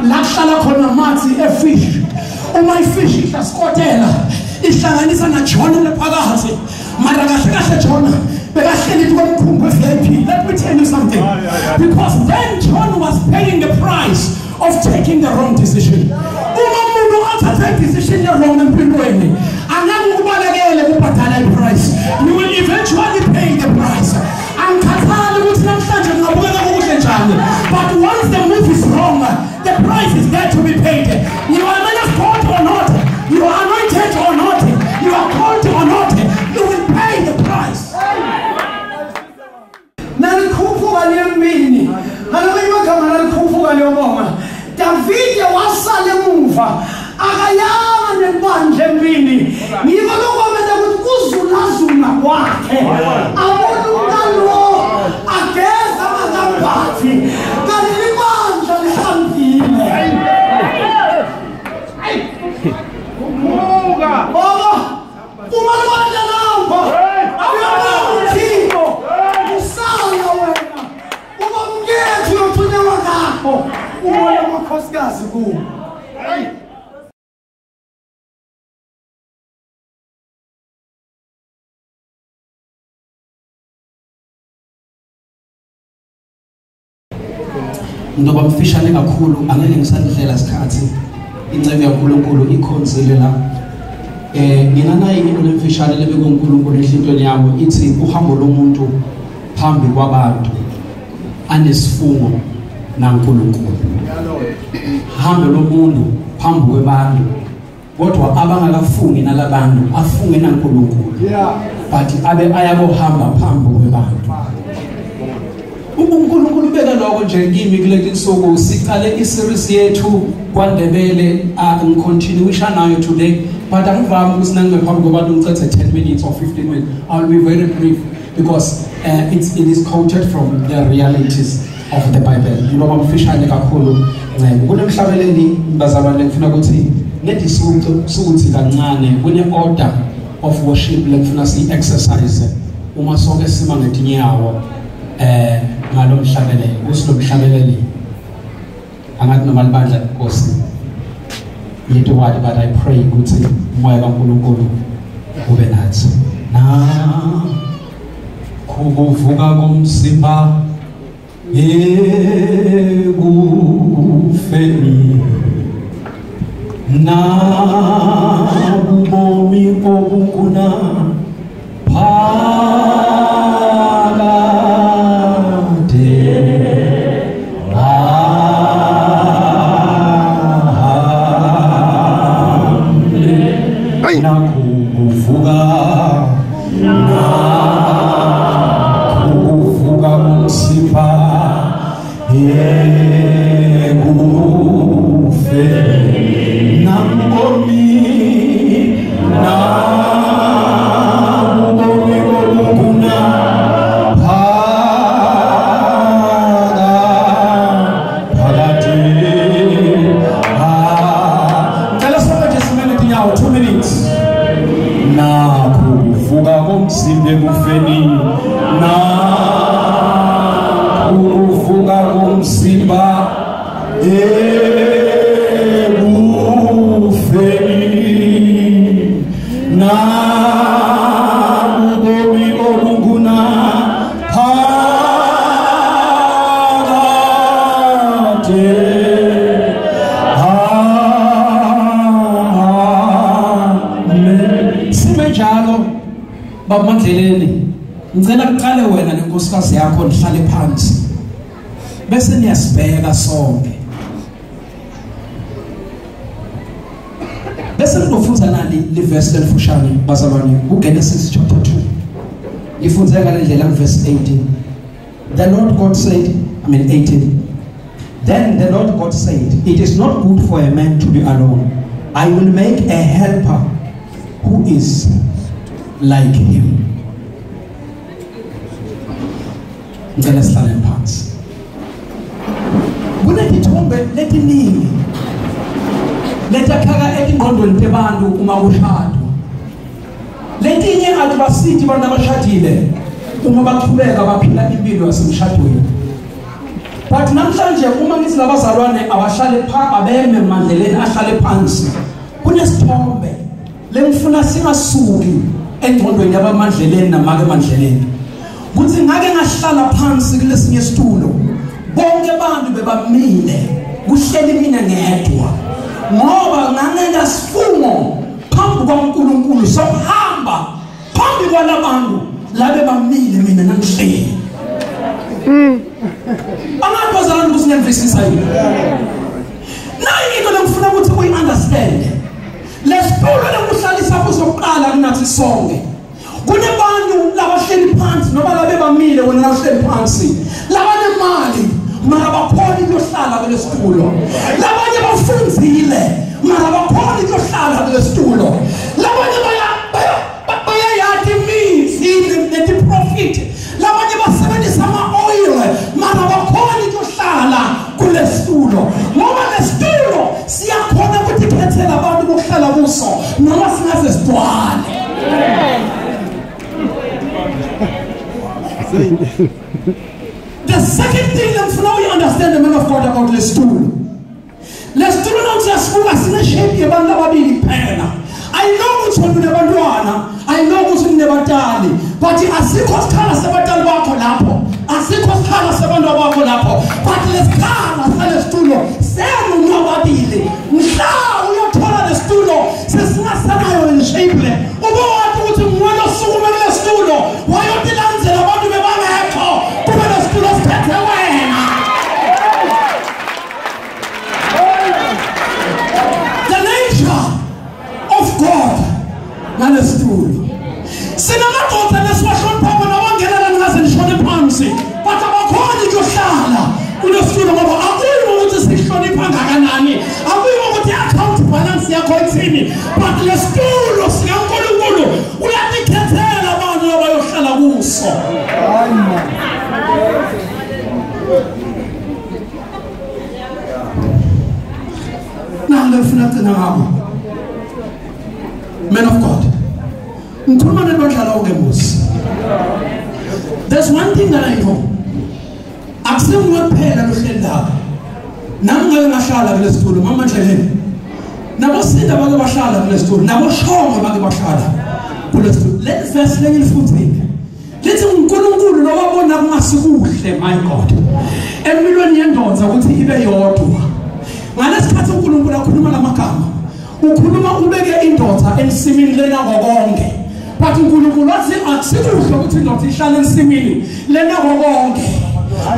La kuhlala khona amanzi efish. Uma ifish ihlasikotela ihlanganisa na John lephakathi. Mara kahle kahle John bekahleli komkhumbi we-VIP. Let me tell you something. Because then John was paying the price of taking the wrong decision. Uma umuntu athatha decision wrong empilweni, angeke ukubalekele ukubhadala iprice. You will eventually pay the price. Angikhathali ukuthi namhlanje kungabukeka kuhle njani, but once the move is wrong, the price is there to be paid. You are a man of God or not, you are anointed or not, you are called or not, you will pay the price. Nalikhuphuka liyemini, ngalokho amagama nalikhuphuka liyobonga. Davide wasala emuva, akayanga nebandla empini. Ngiko lokwamenza ukuthi kuzulazula kwakhe abona umntwana ageza angakambathi kanti libandla lihambile. Baba, uma libandla lapha uyabona uThixo usala wena uba mkethu uyothunyelwa ngakho ubona amakhosikazi kuwo. Ndoba mfishane kakhulu angeke ngisadlela isikhathi. Inceku yaNkulunkulu ikhonzile la. Ngina into lemfishane lebekwe uNkulunkulu enhlintweni yami ithi uhambo lomuntu phambi kwabantu anesifungo naNkulunkulu. Hambo lomuntu phambi kwebantu kodwa abangakafungi nalabantu afunge naNkulunkulu. But abe ayabohamba phambi kwebantu. uNkulunkulu ubeka lokho nje kimi kulezi insuku. Siqale iseries yethu kwaNdebele, ngicontinuisha nayo today, but angivami ukuthi nangephambi kwabantu ngicethe 10 minutes or 15 minutes. I will be very brief because it is quoted from the realities of the Bible. Ngiloba mfishane kakhulu ncebo kunemhlabeleli bazalwane ngifuna ukuthi nedisukuthi kancane kune order of worship lengifuna si exercise uma sonke sima ngetinyawo ngalomhlabeleli usilomhlabeleli angathi noma libandla lenkosi yethu wathi, but I pray ukuthi umoya kaNkulunkulu ube nathi. Na kuvuka komzimba ekufeni na ubomi obunguna ngicela kuqale wena nenkosikazi yakho nihlale phansi bese niyasibheka sonke bese ngizofunza nali le verse elifushane bazalwane kuGenesis chapter 2 ngifunze ngale ndlela verse 18. The Lord God said, I mean 18, then the Lord God said, it is not good for a man to be alone. I will make a helper who is like him. Ngicela sihlale phansi. Kunetithombe letiningi letakhaka etingqondweni tebantu uma kushadwa. Letinye athi basithi abantu abashadile uma baqhubeka baphila impilo yasemshadweni. But namhlanje uma ngithi labazalwane abahlale pha abeme emandleleni ahlale phansi, kunesithombe lengifuna singasuki engqondweni yabamandleleni namake emandleleni. Kuthi ngake ngahlala phansi kulesinye isitulo, bonke abantu bebamile, kuhleli mina ngedwa, ngoba ngangenza sifungo phambi kwaNkulunkulu sokuhamba phambi kwalabantu labe bamile mina nangihleli. Abantu bazalwane kusingemvisisa yini? Nayi into lengifuna ukuthi uyi-understand. Lesitulo lekuhlalisa kuzoqala kunathi sonke. Kunebantu labahleli phansi noma labe bamile wena lahleli phansi, labanemali mara bakhona ukuyohlala kulesitulo, labanye bafunzile mara bakhona ukuyohlala kulesitulo, labanye bayayati imithi netiprofit, labanye basebenzisa ama-oil mara bakhona ukuyohlala kulesitulo, ngoba lesitulo siyakhona ukuthi khethela abantu bokuhlala kuso noma singaze sigcwale. The second thing that now you understand the man of God about lesitulo. Lesitulo nawuthi sine shape yabantu ababili kuphela. I know ukuthi unabantwana, I know ukuthi unebatali, but asikho sikhala sabatali bakho lapho, asikho sikhala sabantu bakho lapho, but lesikhala salesitulo senu nobabili. Mhla uyothola lesitulo sesingasanayo le shape le, ubowathi ukuthi ngwena osukume kulesitulo wayotilandzela abantu bebangekho kube lesitulo siphethe wena. The nature of God nalesitulo. Sinamadoda lesiwahlonipha bona wangenela ningaze nishone phansi, but abakhoni ukuyohlala kulesitulo ngoba akuyi ukuthi sihlonipha ngakanani, akuyi ukuthi i-account balance yakho ithini, but lesitulo sikaNkulunkulu uyatikhethela abantu abayohlala kuso. Nange ngifuna kugcina ngabo. Man of God, ngikhuluma nebandla lonke Musi. There's one thing that I know. Akusinguwe kuphela lohleli lapha. Nami ngake ngahlala kulesitulo, mama Ndleleni. Nabosinda bake bahlala kulesitulo, naboshongo bake bahlala kulesitulo. Le verse lengilifundzile lithi uNkulunkulu lo wabona kungasikuhle, my God, empilweni yendoda ukuthi ibe yodwa. Ngalesikhathi uNkulunkulu akhuluma lamagama, ukhuluma ubeke indoda ensimini lena konke. But uNkulunkulu wathi akusikuhle ukuthi indoda ihlale ensimini lena konke,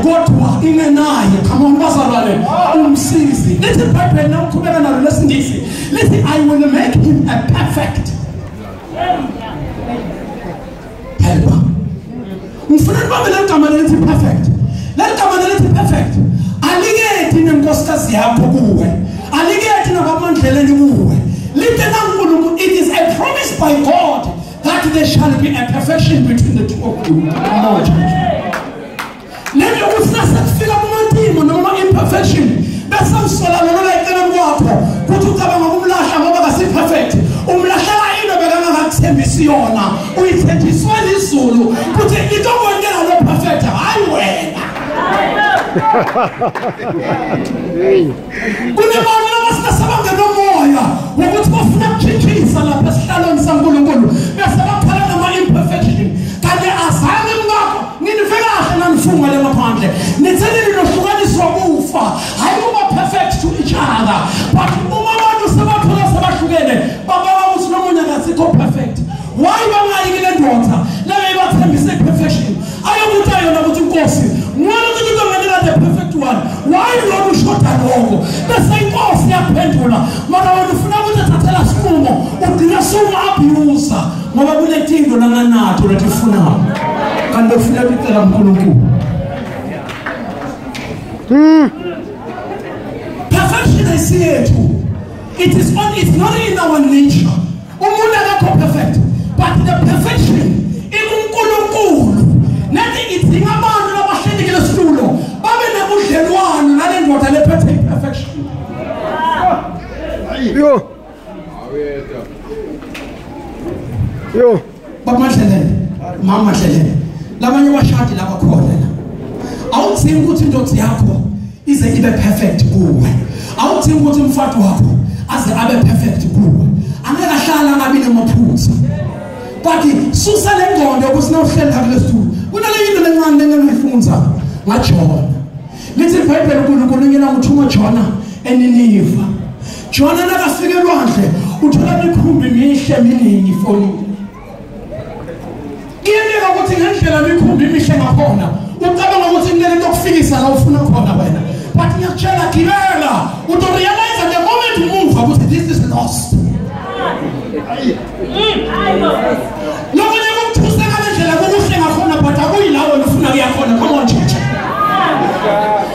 kodwa ingenaye. Come on bazalwane, umsizi. Lithi iBhayibheli nawuqhubeka nalo lesingisi lithi I will make him a perfect helper. Ngifuna nibambe leli gama lelithi perfect. Leli gama lelithi perfect alikethi nenkosikazi yakho kuwe, alikethi nabamandleleni kuwe. Lithi naNkulunkulu, it is a promise by God that there shall be a perfection between the two of you. No church. Lento ukuthi nasekufika kumatimo noma imperfection bese usola lona eceleni kwakho kuthi ucabanga ukumlahla ngoba kasi perfect, umlahlela into bekangakakuthembisi yona, uyithenjiswe lizulu kuthi itokwentela lo perfect, hayi wena. Kunebantu abasebangena umoya wokuthi bafuna ukutshintshisa lapha esihlalweni saNkulunkulu bese bakhala nama-imperfection, kanti azange mngakho nginive kahle nanifunga le ngaphandle nithelile nohlukaniswa kufa, hayi kuba perfect to each other, but uma abantu sebathola sebahlukene bababa ukuthi nomunye akasikho perfect. Why bangayi kule ndoda leyo ibathembise perfection ayokuthi yona ukuthi inkosi ngwana ukuthi uzongenela the perfect one, why lokhu ushoda lokho? Bese inkosi yaphendula, mara wena ufuna ukuthi thathela sinqumo ugcina sumu-abuse ngoba kunetinto nanganato letifunayo kanti befuna ukucela uNkulunkulu. Perfection ayisiyethu. It is on, it's not in our nature. Umuntu akakho perfect, but the perfection ikuNkulunkulu. Nathi idinga abantu abahleli kulesitulo babe nobudlelwano nale ndoda lephethe perfection. Yo. Yo. Baba Madleleni, Mama Madleleni, labanye bashadi laba khona la. Awudzingi ukuthi indoda yakho ize ibe perfect kuwe. Awudingi ukuthi umfati wakho aze abe perfect kuwe. Angeke ahlala angabi namaphutha. But susa le ngqondo ukuthi nawuhleli la kulesitulo kunale into lencane lengiyifunza ngaJona. Lithi iBhayibheli uNkulunkulu ngena uthuma Jona eNiniva. Jona nakafika elwandle uthola imikhumbi emihle eminingi ifolile. Kuyenteka ukuthi ngendlela imikhumbi emihle ngakhona ucabanga ukuthi kunele into okufikisa la ufuna khona wena. But ngiyakutshela gibela utorealize the moment you move ukuthi this is lost. Lokunye kukuthuse ngale ndlela kukuhle ngakhona but akuyilawo ufuna kuya khona. Come on church.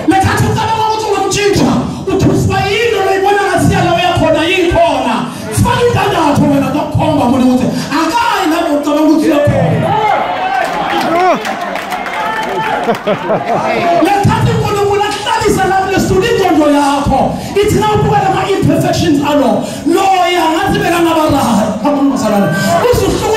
Lekhathi ucabanga ukuthi ungamtshintsha uthuswa yini loyibona ngasiya la uyakhona yikhona. Faka indandatho wena zokukhomba umuntu ukuthi akayi lapho ucabanga ukuthi uyakhona. Lekhathi uNkulunkulu akuhlalisa lapho lesitulo ingqondo yakho ithi nawubuka lama imperfections alo loya ngathi bekangaba right. Come on bazalwane. Uzuhluka